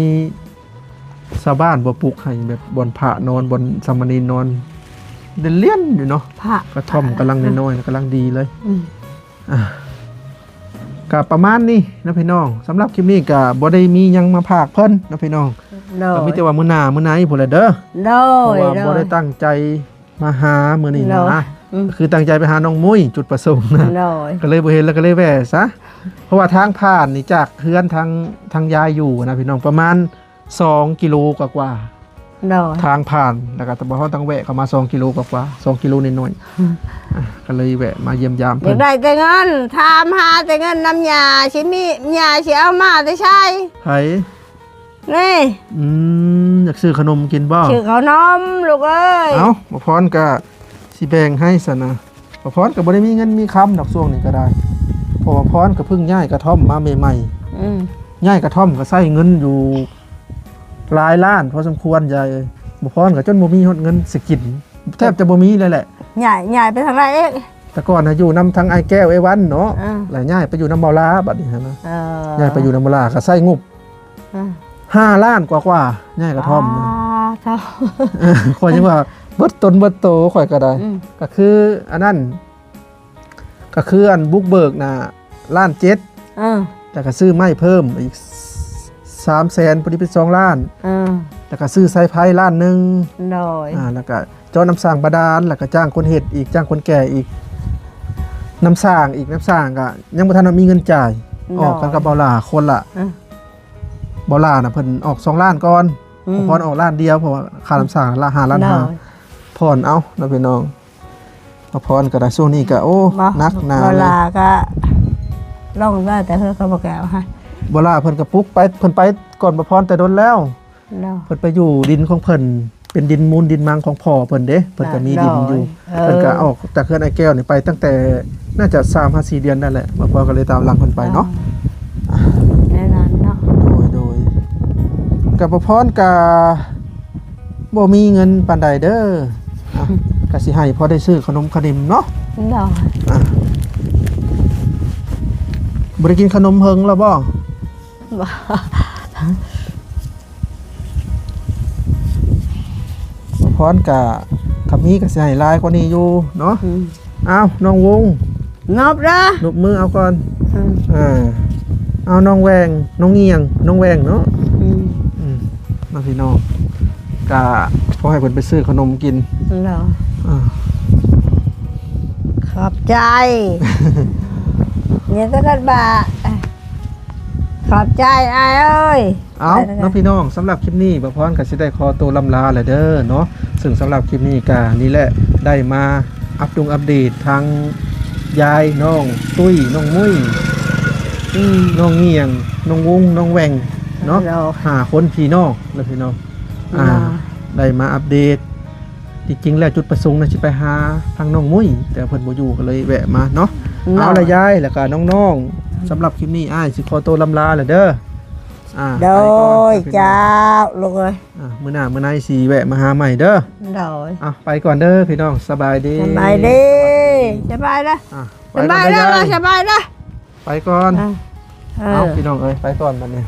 ຊາວບ້ານບໍ່ປຸກໃຫ້ແບບບ່ອນພະນອນ ບ່ອນສາມະເນນນອນ ເລ່ນໆຢູ່ເນາະ ພະ ກະທ່ອມກຳລັງນ້ອຍໆ ກຳລັງດີເລີຍ ອືມ ອ່າ ກະປະມານນີ້ເນາະພີ່ນ້ອງ ສຳລັບຄລິບນີ້ກະບໍ່ໄດ້ມີຫຍັງມາຝາກເພິ່ນເນາະພີ່ນ້ອງ ໂດຍ ກະມີແຕ່ວ່າມື້ໜ້າ ມື້ໃນພຸ້ນແຫຼະເດີ ໂດຍ ເພາະວ່າ ໂດຍ ບໍ່ໄດ້ຕັ້ງໃຈມາຫາມື້ນີ້ນະ ໂດຍ ອືມ ຄືຕັ້ງໃຈໄປຫານ້ອງມຸ້ຍ ຈຸດປະສົງນະ ໂດຍ ກະເລີຍບໍ່ເຫັນ ແລ້ວກະເລີຍແວ່ຊະ ເພາະວ່າທາງຜ່ານນີ້ຈາກເຮືອນທາງ ທາງຍາຍຢູ່ນະພີ່ນ້ອງ ປະມານສອງກິໂລກວ່າໆ ໂດຍ ທາງຜ່ານ ແລ້ວກໍບໍ່ຮອດ ຕ້ອງແວະເຂົ້າມາສອງກິໂລກວ່າໆ ສອງກິໂລໜ້ອຍໆ ອືມ ອ່ະ ກໍເລີຍແວະມາຢ້ຽມຢາມເພິ່ນ ຢາກໄດ້ແຕ່ເງິນ ຖາມຫາແຕ່ເງິນນຳຍ່າ ຊິມີ ຍ່າຊິເອົາມາແຕ່ໃສ? ໃຜ? ນີ້ ອືມ ຢາກຊື້ຂະໜົມກິນບໍ່? ຊື້ຂະໜົມລູກເອີຍ ເອົ້າ ບໍ່ພອນກໍຊິແບ່ງໃຫ້ຊັ້ນນະ ປະພອນກໍບໍ່ໄດ້ມີເງິນມີຄຳດອກ ຊ່ວງນີ້ກໍໄດ້ ເພາະວ່າພອນກໍເພິ່ງຍ້າຍກະທ່ອມມາໃໝ່ໆ ອືມ ຍ້າຍກະທ່ອມກໍໃຊ້ເງິນຢູ່ຫຼາຍລ້ານພໍສົມຄວນ ຍາຍເອີຍ ປະພອນກໍຈົນບໍ່ມີຮອດເງິນຊິກິນ ແທບຈະບໍ່ມີເລີຍແຫຼະ ຍ້າຍ ຍ້າຍໄປທາງໃດອີກ? ແຕ່ກ່ອນນະຢູ່ນຳທັງອ້າຍແກ້ວ ອ້າຍວັນເນາະ ອ່າ ແລ້ວຍ້າຍໄປຢູ່ນຳເບົາຫຼ້າ ບັດນີ້ຫັ້ນນະ ເອີ ຍ້າຍໄປຢູ່ນຳເບົາຫຼ້າກໍໃຊ້ງົບ ອ່າ ຫ້າລ້ານກວ່າໆ ຍ້າຍກະທ່ອມ ປາດໂທ້ ເອີ ຂ້ອຍຍັງວ່າເບິດຕົນເບິດໂຕ ຂ້ອຍກໍໄດ້ ອືມ ກໍຄືອັນນັ້ນ ກໍຄືອັນບຸກເບີກນະລ້ານເຈັດ ເອີ ແລ້ວກໍຊື້ໄມ້ເພີ່ມອີກສາມແສນ ພໍດີເປັນສອງລ້ານ ເອີ ແລ້ວກໍຊື້ສາຍໄຟລ້ານໜຶ່ງ ໂດຍ ອ່າ ແລ້ວກໍເຈາະນ້ຳສ້າງບາດານ ແລ້ວກໍຈ້າງຄົນເຮັດອີກ ຈ້າງຄົນແກ່ອີກ ນ້ຳສ້າງອີກ ນ້ຳສ້າງກໍຍັງບໍ່ທັນວ່າມີເງິນຈ່າຍ ໂດຍ ອອກກັນກັບເບົາຫຼ້າຄົນລະ ເອີ ເບົາຫຼ້ານະເພິ່ນອອກສອງລ້ານກ່ອນ ອືມ ພອນອອກລ້ານດຽວ ເພາະວ່າຄ່ານ້ຳສ້າງລ້ານ ຫ້າລ້ານຫ້າ ໂດຍ ຜ່ອນເອົາເນາະພີ່ນ້ອງ ປະພອນກໍໄດ້ ຊ່ວງນີ້ກໍ ໂອ້ ໜັກໜາເລີຍ ເວລາກໍລົງໄດ້ແຕ່ເຮືອນຂອງບໍ່ແກ້ວຫັ້ນ ເວລາເພິ່ນກໍປຸກໄປ ເພິ່ນໄປກ່ອນປະພອນແຕ່ດົນແລ້ວ ເນາະ ເພິ່ນໄປຢູ່ດິນຂອງເພິ່ນ ເປັນດິນມູນດິນມັງຂອງພໍ່ເພິ່ນເດ້ ເພິ່ນກໍມີດິນຢູ່ ໂດຍ ເອີ ເພິ່ນກໍອອກຈາກເຮືອນອ້າຍແກ້ວນີ້ໄປຕັ້ງແຕ່ ໜ້າຈະສາມຫາສີ່ເດືອນນັ້ນແຫຼະ ປະພອນກໍເລີຍຕາມຫຼັງເພິ່ນໄປເນາະ ອ່າ ແນວນັ້ນເນາະ ໂດຍ ໂດຍ ກໍປະພອນກໍ ບໍ່ມີເງິນປານໃດເດີ ອ່ະ ກະຊິໃຫ້ພໍໄດ້ຊື້ຂະໜົມຂະນິມເນາະ ໂດຍ ອ່ະ ບໍ່ໄດ້ກິນຂະໜົມເຫິງແລ້ວບໍ່? ບໍ່ ພອນກະ ຄັນມີກະຊິໃຫ້ຫຼາຍກວ່ານີ້ຢູ່ເນາະ ອືມ ອ້າວ ນ້ອງວົງ ນົບເດີ ນົບມືເອົາກ່ອນ ອືມ ອ່າ ເອົາ ນ້ອງແວງ ນ້ອງງຽງ ນ້ອງແວງເນາະ ອືມ ອືມ ເນາະພີ່ນ້ອງ ກະຂໍໃຫ້ເພິ່ນໄປຊື້ຂະໜົມກິນ ເນາະ ອ່າ ຂອບໃຈ ຍິນດີຕ້ອນຮັບ ຂອບໃຈອ້າຍເອີຍ. ເອົາເນາະພີ່ນ້ອງ, ສຳລັບຄລິບນີ້ ບ່າວພອນກໍຊິໄດ້ຂໍໂຕລ່ຳລາແລ້ວເດີເນາະ. ເຊິ່ງສຳລັບຄລິບນີ້ກໍນີ້ແຫຼະ ໄດ້ມາອັບດົງອັບເດດທາງຍາຍ, ນ້ອງຕຸ້ຍ, ນ້ອງມຸ້ຍ, ອືມ ນ້ອງງຽງ, ນ້ອງວົງ, ນ້ອງແຫວ່ງເນາະ, ໂດຍ ຫ້າຄົນພີ່ນ້ອງເນາະພີ່ນ້ອງ. ອ່າ ໂດຍ ໄດ້ມາອັບເດດ. ທີ່ຈິງແລ້ວຈຸດປະສົງນະຊິໄປຫາທາງນ້ອງມຸ້ຍ ແຕ່ເພິ່ນບໍ່ຢູ່ກໍເລີຍແວະມາເນາະ. ໂດຍ ເອົາລະຍາຍ ແລ້ວກໍນ້ອງໆ ສຳລັບຄລິບນີ້ອ້າຍຊິຂໍໂຕລ່ຳລາແລ້ວເດີ. ອ່າ ໂດຍ ໄປກ່ອນ ເຈົ້າ ລູກເອີຍ. ອ່າ ມື້ໜ້າມື້ໃນຊິແວະມາຫາໃໝ່ເດີ. ໂດຍ ອ່າ ໄປກ່ອນເດີພີ່ນ້ອງ. ສະບາຍດີ ສະບາຍດີ ສະບາຍເດີ. ອ່າ ໄປກ່ອນເດີຍາຍ ສະບາຍເດີ ໄປກ່ອນ. ອ່າ ເອີ ເອົາ ພີ່ນ້ອງເອີຍ ໄປກ່ອນບັດນີ້.